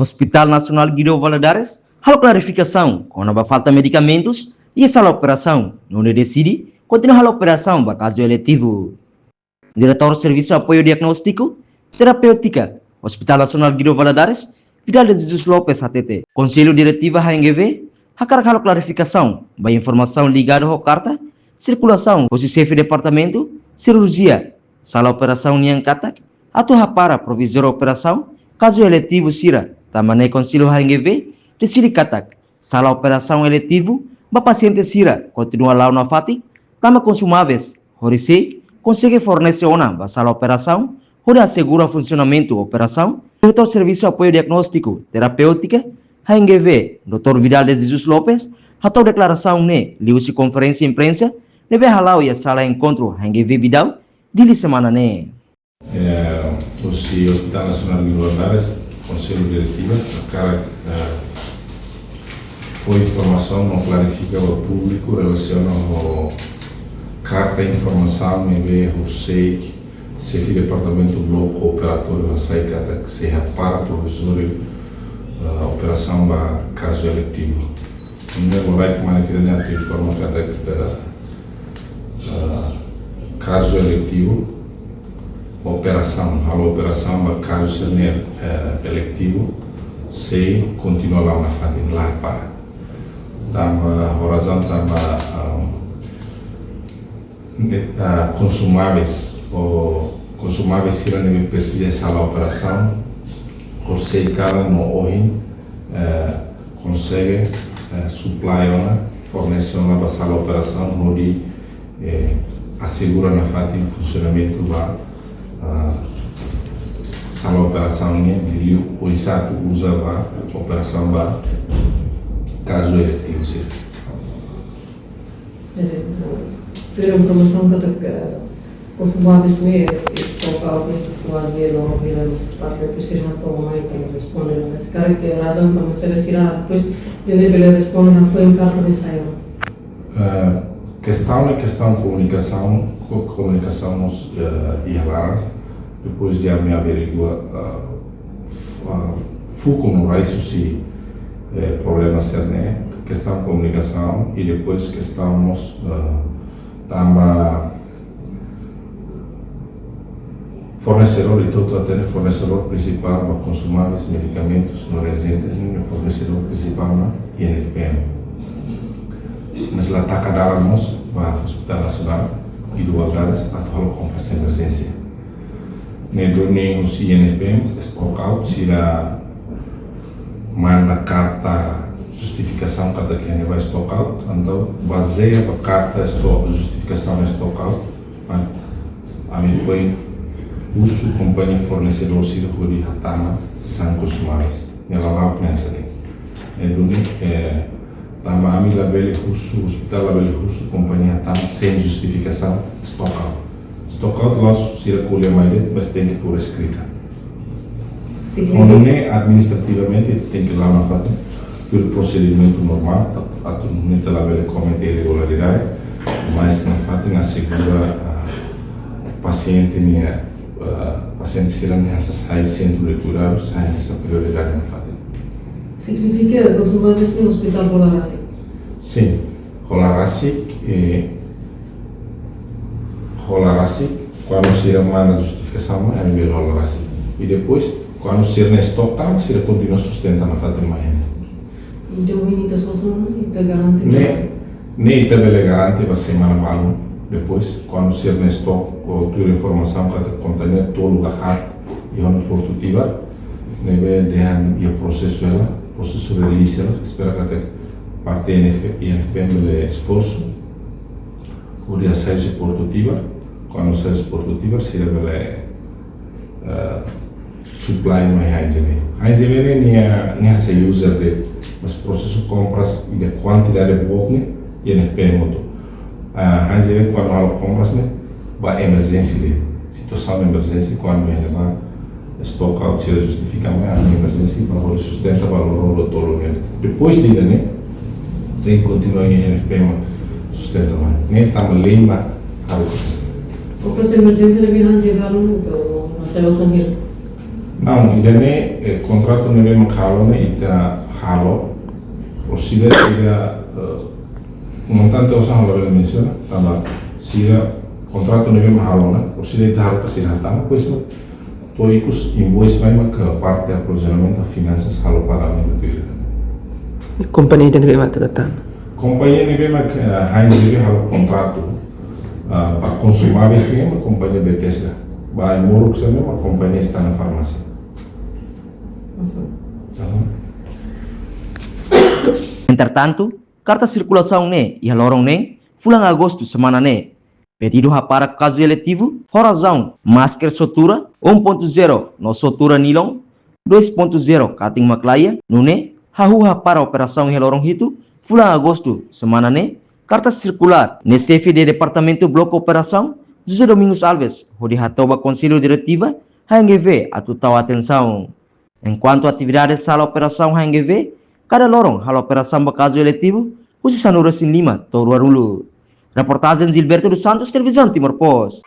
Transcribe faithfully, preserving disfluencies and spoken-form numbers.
Hospital Nasionál Guido Valadares halo klarifikasaun kona-ba falta medikamentus iha sala operasaun, nune'e deside kontinua halo operasaun ba kazu eletivu. Diretór Servisu Apoiu Diagnóstiku Terapéutika Hospital Nasionál Guido Valadares, Vidal de Jesus Lopes hatete, Konsellu Diretiva H N G V hakarak halo klarifikasaun ba informasaun ligadu ho karta sirkulasaun husi xefe Departamentu Sirurjia sala operasaun nian katak atu hapara provizóriu operasaun kazu eletivu sira, tanba ne'e Konsellu H N G V deside katak sala operasaun eletivu ba pasiente sira kontinua la'o nafatin, tanba konsumáveis horiseik konsege fornese ona ba sala operasaun hodi asegura funsionamentu operasaun. Diretór Servisu Apoiu Diagnóstiku Terapéutika H N G V, doutór Vidal de Jesus Lopes, hato'o deklarasaun ne'e liuhusi konferénsia imprensa ne'ebé hala'o iha sala enkontru H N G V Bidau, Dili, semana ne'e. Eh, husi Hospital Nasionál Guido Valadares, Konsellu Diretiva hakarak, eh, fó informasaun no klarifika ba públiku relasiona ho karta informasaun ne'ebé horiseik xefe Departamentu Bloku Operatóriu hasai katak sei hapara provizóriu, eh, operasaun ba kazu eletivu. Ne'e loraik mak ita-nia atu informa katak, eh, eh, kazu eletivu, operasaun, halo operasaun ba kazu sira-ne'e, eh, eletivu, sei kontinua la'o nafatin, la para. Tanba, ho razaun tanba, um, ne-, ah, konsumáveis, ou konsumáveis sira ne'ebé presiza sala operasaun, horiseik kalan no ohin, eh, konsege, eh, supply ona, fornese ona ba sala operasaun, hodi, eh, asegura nafatin funsionamentu ba, ah, sala operasaun ne'e, liuliu oinsá atu uza ba operasaun ba kazu eletivu sira. Eh, tuir informasaun katak konsumáveis ne'e, eh, toka o ke kuaze lo vira nos parte, depois sira hato'o mai, ita responde, mas karik razaun tanba sira sira, depois, ne'e bele responde, hafoin karta ne'e sai ona. Eh, kestaun ne'e kestaun komunikasaun, ko-, komunikasaun mós, eh, iha laran. Depois de ami averigua, ah, f-, ah, fuku no raiz husi, eh, problema sira-ne'e, kestaun komunikasaun i depois kestaun mós, ah, tanba fornesedór, ita hotu hatene fornesedór prinsipál ba konsumáveis, medikamentus no reajentes, ne'e fornesedór prinsipál mak I N F P M. Mas la taka dalan mós ba Hospital Nasionál Guido Valadares atu halo kompras emerjénsia. Ne'e duni husi I N F P M, stock out, sira manda karta justifikasaun katak ne'e ba stock out, entaun bazeia ba karta sto-, justifikasaun stock out, ami, ami foin husu kompañia fornesedór sira hodi hatama sasán konsumáveis. Ne'e la la'o pensa de. Ne'e duni, eh, tanba ami labele husu, ospitál labele husu kompañia hatama sein justifikasaun stock out. Stock out la'ós sira ko'alia mai de'it, mas tenke por eskrita. Signifika? Kuandu ne'e administrativamente tenke la'o nafatin, tuir prosedimentu normál, ta-, atu nune'e ita labele komete irregularidade, mas nafatin asegura, ah, pasiente nia, ah, pasiente sira-ne'e hanesan sai sentru de kuidadus, sai hanesan prioridade nafatin. Signifika konsumáveis ne'e ospitál hola rasik? Sin, hola rasik, eh, hola rasik, kuandu sira manda justifikasaun, ami bele hola rasik. I depois, kuandu sira-nia stock tama, sira kontinua sustenta nafatin mai. Entaun, ita sosa, ita garante? Ne'e, ne'e ita bele garante ba semana balun. Depois, kuandu sira-nia stock, ou tuir informasaun katak konteina tolu ka haat iha portu Tibar, ne'ebé dehan iha prosesu hela, prosesu release hela, espera katak parte I N F, I N F P M bele esforsu hodi hasai husi portu Tibar, kuandu sai husi portu Tibar, sira bele, eh, supply mai H N G V. H N G V ne'e nia, nia hanesan user de'it, mas prosesu kompras i de kuantidade boot ne'e, I N F P M hotu. Ah, H N G V kuandu halo kompras ne'e, ba emerjénsia de'it. Situasaun emerjénsia, kuandu iha ne'ebá stock out sira justifika mai, ami emerjénsia, ba hodi sustenta ba loron rua tolu ne'e. Depois de ne'e, tenke kontinua iha I N F P M sustenta mai. Ne'e tanba lei mak halo kompras. Kompras emerjénsia ne'ebé H N G V halo, entaun, mas sai osan hira? Não, ida-ne'e, eh, kontratu ne'ebé mak halo ne'e ita halo, orsida sira, eh, montante osan ha'u labele mensiona, tanba sira kontratu ne'ebé mak halo ne'e, orsida ita halo ka sira hatama, depois mak to'o ikus invoice mai mak parte aprovizionamentu finansas halo pagamentu tuir. Kompañia ida ne'ebé mak ita hatama? Kompañia ne'ebé mak, eh, Heinz ne'ebé halo kontratu, ah, ba konsumáveis ne'e mak kompañia Bethesda. Ba Moruk sira ne'e mak kompañia Estana Farmásia. Aham. Entretantu, karta sirkulasaun ne'e iha loron ne'e, fulan Agostu semana ne'e, pedidu hapara kazu eletivu ho razaun máskara sotura um ponto zero no sotura nilon dois ponto zero katin mak laiha, nune'e hahú hapara operasaun iha loron hitu fulan Agostu semana ne'e, karta sirkulár ne'e xefe de departamentu bloku operasaun José Domingos Alves hodi hato'o ba Konsellu Diretiva H N G V atu tau atensaun. Enkuantu atividade sala operasaun H N G V, kada loron halo operasaun ba kazu eletivu husi sanulu-resin-lima to'o ruanulu. Reportajen Gilberto dos Santos, Televizaun Timor Post.